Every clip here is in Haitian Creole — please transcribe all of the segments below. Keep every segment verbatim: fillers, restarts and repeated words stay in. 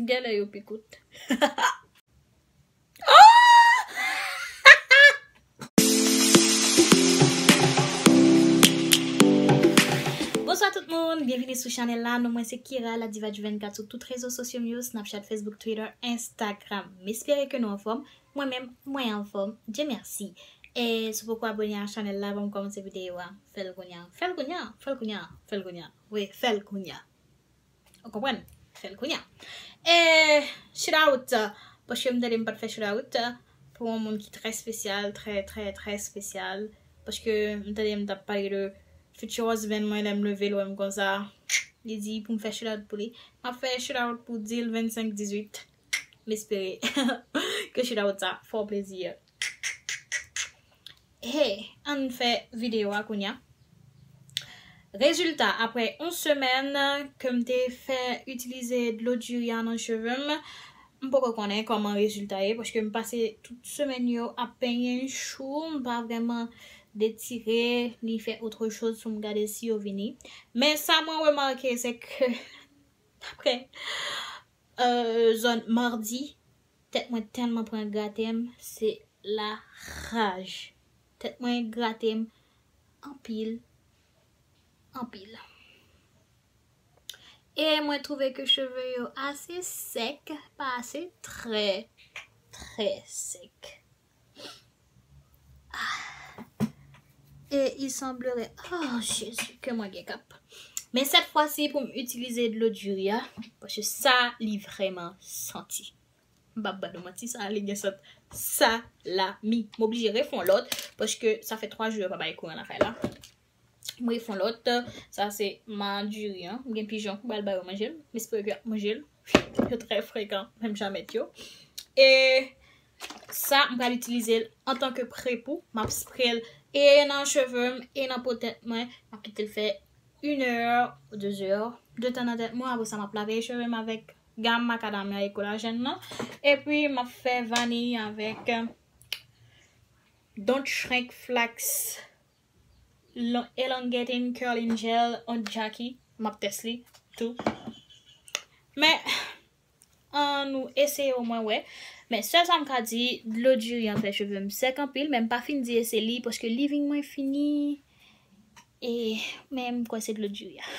Genlè yo pi kout. Bonswa tout moun, byenvini sou chanèl la. Non mwen se Kira, la diva du vennkat sou tout rezo sosyo m yo, Snapchat, Facebook, Twitter, Instagram. M espere ke nou anfòm. Mwen menm, mwen anfòm. Dye mèsi. E si w poko abone a chanèl la, ban m kòmanse videyo a. Fè l kounye a. Fè l kounye a. Fè l kounye a. Fè l kounye a. Wi, fè l kounye a. Ou konprann? Fè l kounye a. E shout out, paske m tande m pa t fè shout out pou yon moun ki trè espesyal, trè, trè, trè espesyal. Paske m tande m t ap pale de future husband mwen, lè m leve l wè m konsa. Li di pou m fè shout out pou li. M ap fè shout out pou Dil vennsenk dizuit. M espere ke shout out sa fè w plezi. Hey, ann fè videyo a kounye a. Rezilta, apre yon semèn ke m te fè itilize dlo diri a nan cheve m, m poko konnen kòman rezilta ye, paske m pase tout semèn yo ap penyen chou, m pa vrèman detire, ni fè otre choz pou m gade si yo vini. Men sa mwen remake, se ke, apre, euh, zòn madi, tèt mwen tèlman pran grate m, se la raj. Tèt mwen grate m anpil, anpil. E mwen twouve ke cheve yo ase sèk, pa ase, trè, trè sèk. Ah. E il semblerait, oh Jezi, ke mwen gen kap. Men sèt fwa si pou m itilize dlo diri a, paske sa li vrèman santi. M p ap ba nou manti, sa li gen sant salami. M oblije refè yon lòt, paske sa fè twa jou yo pa bay kouran lakay la. M refè yon lòt, sa se ma diri an. M gen pijon, m pral ba yo manje l. M espere ke y ap manje l. Yo trè frekan, menm jan mèt yo. E sa, m pral itilize l antanke pre pou. M ap spre l e nan cheve m, e nan po tèt mwen. M ap kite l fè inè, dezè de tan nan tèt mwen. Apre sa, m ap lave cheve m avèk gam makadamya e kolajèn nan. Epi, m ap fè vaniy avèk, euh, Don't Shrink Flax Lo-, Elongating Curling Gel Aunt Jackie. M ap tès li tou. Men, ann nou eseye omwen wè. Men sèl sa m ka di, dlo diri an fè cheve m sèk anpil, men m pa fin di e se li, paske leave-in mwen fini. E, men m kwè se dlo diri a.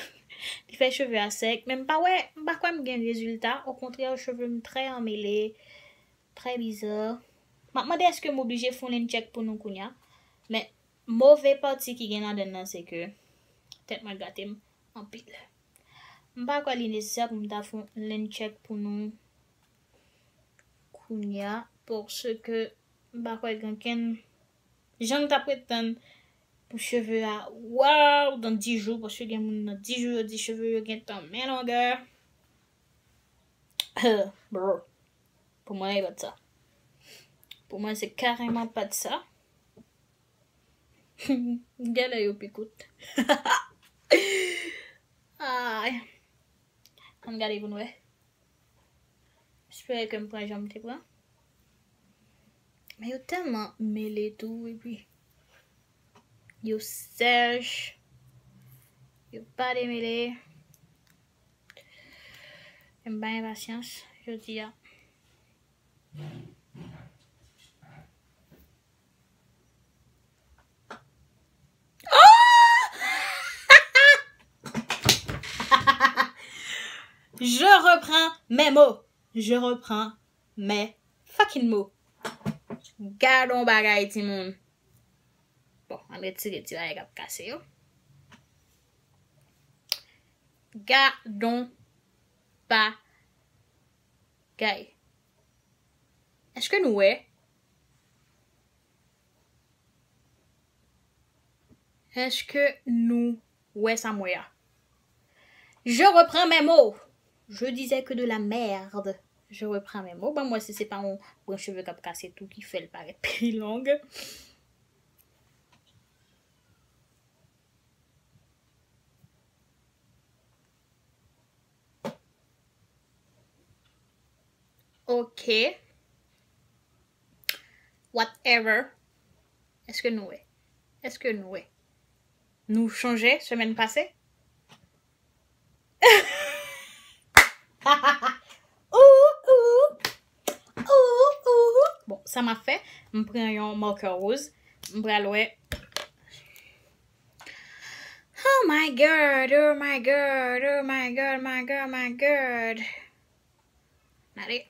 Li fè cheve a sèk, men m pa wè, m pa kwè m gen rezilta. Okontrè, cheve m trè anmele, trè biza. M ap mande èske m oblije fè yon lens check pou nou kounye a. Men move pati ki gen ladann nan, se ke tèt mwen grate m anpil. M pa kwè li nesesè pou m ta fè yon lens check pou nou kounye a, paske m pa kwè gen okenn jan m t ap ret tann pou cheve a, waw, dans dix jours, paske gen moun nan dix jours yo di cheve yo gentan men longè. Bro, pou mwen, e pa t sa. Pou mwen, se kareman pa t sa. Genlè yo pi kout. Ay. Ann gade pou n wè. Espere ke m pran jan m te pran. Men yo tèlman mele tou, epi yo sèch. Yo pa demele. M pa gen pasyans jodi a. Je reprends mes mots. Je reprends mes fucking mots. Gade yon bagay, timoun. Bon, ann retire ti bagay k ap kase yo. Gade yon bagay. Èske nou wè? Èske nou wè sa m wè a? Je reprends mes mots. Je disais que de la merde. Je reprends mes mots. Ban m wè si se pa yon branch cheve k ap kase tou ki fè l parèt pi long. Ok. Whatever. Èske nou wè? Èske nou wè? Nou chonje semèn pase? Ooh, Sa m ap fè, m pran yon marker woz, m pral wè. Oh my God, oh my God, oh my God, my God, my God. Allez.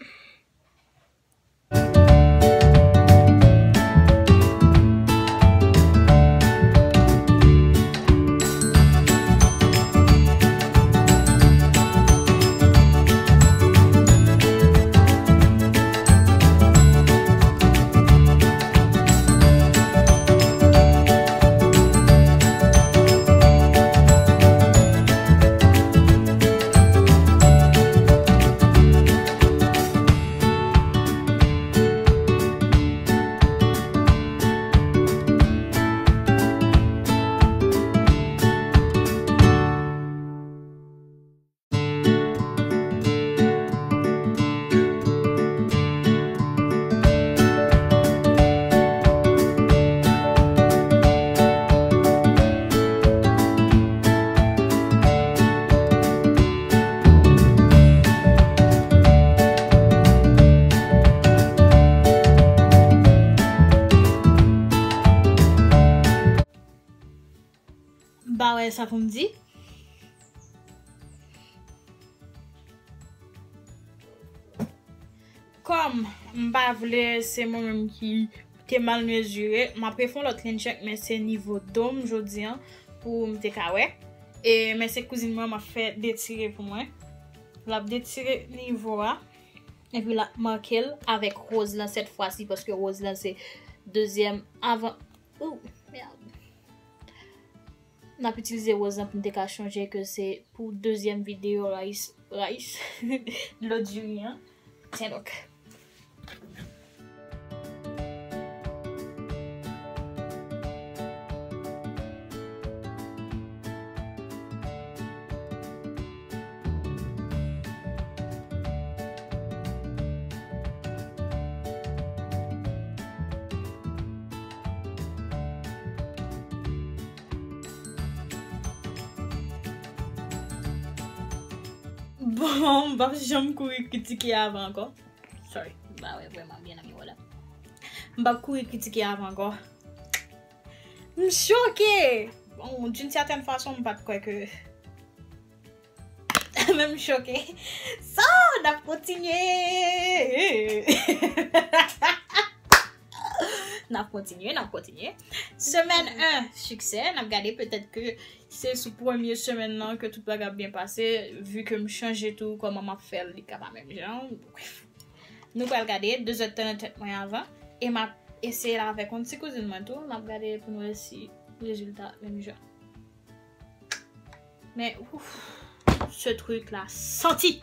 M pa wè sa pou m di. Kòm m pa vle se mwen menm ki te mal mezire, m ap refè yon lòt line check, men se nivo do m jodi a pou m te ka wè. E, men se kouzin mwen, m ap fè detire pou mwen. L ap detire nivo a, epi l ap make l avèk woz lan sèt fwa si, paske woz lan se dezyèm avan. Ou, mèd. N ap itilize woz lan pou n te ka chonje ke se pou dezyèm videyo rice, rice, dlo diri an. Tiens donc. Bon, m p ap janm kouri kritike avan ankò. Sorry, m pa wè vrèman byen nan miwa la. M p ap kouri kritike avan ankò. M choke! Bon, d'une certaine façon, m pa t kwè ke men m choke. So, n ap kontinye! N ap kontinye, n ap kontinye. Semèn en, siksè. N ap gade, petèt ke se sou premye semèn nan ke tout bagay ap byen pase, vi ke m chanje tou, kòman m ap fè l, li ka pa menm jan. Bref. Nou pral gade, de zèdtan nan tèt mwen avan, e m ap eseye l avèk yon ti kouzin mwen tou. N ap gade pou n wè si rezilta menm jan. Men, ouf, ce truc là santi.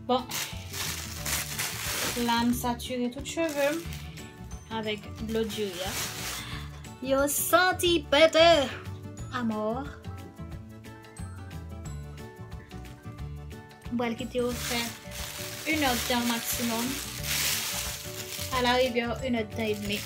Bon. La, m satire tout cheve m avèk dlo diri a. Yo santi pete amò. M pral kite yo fè inèdtan maksimòm. À la rigueur, inèdtan edmi.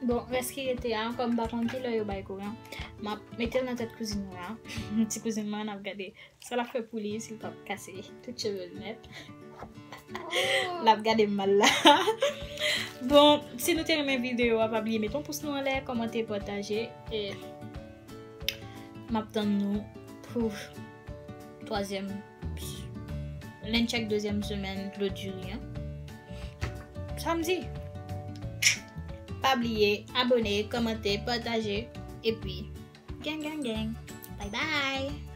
Bon, rès ki rete a, kòm m pa konn kilè yo bay kouran, m ap mete l nan tèt kouzin mwen an. Ti kouzin mwen an, n ap gade sa l ap fè pou li, si l p ap kase tout cheve l nèt. L ap gade m mal la. Bon, si nou te renmen videyo a, pa bliye mete yon pous nou anlè, kòmante, pataje, e m ap tann nou pou twazyèm, len tchèk dezyèm semèn dlo diri an. Sa m di. Pa bliye abone, kòmante, pataje, epi gang gang gang. Bye bye.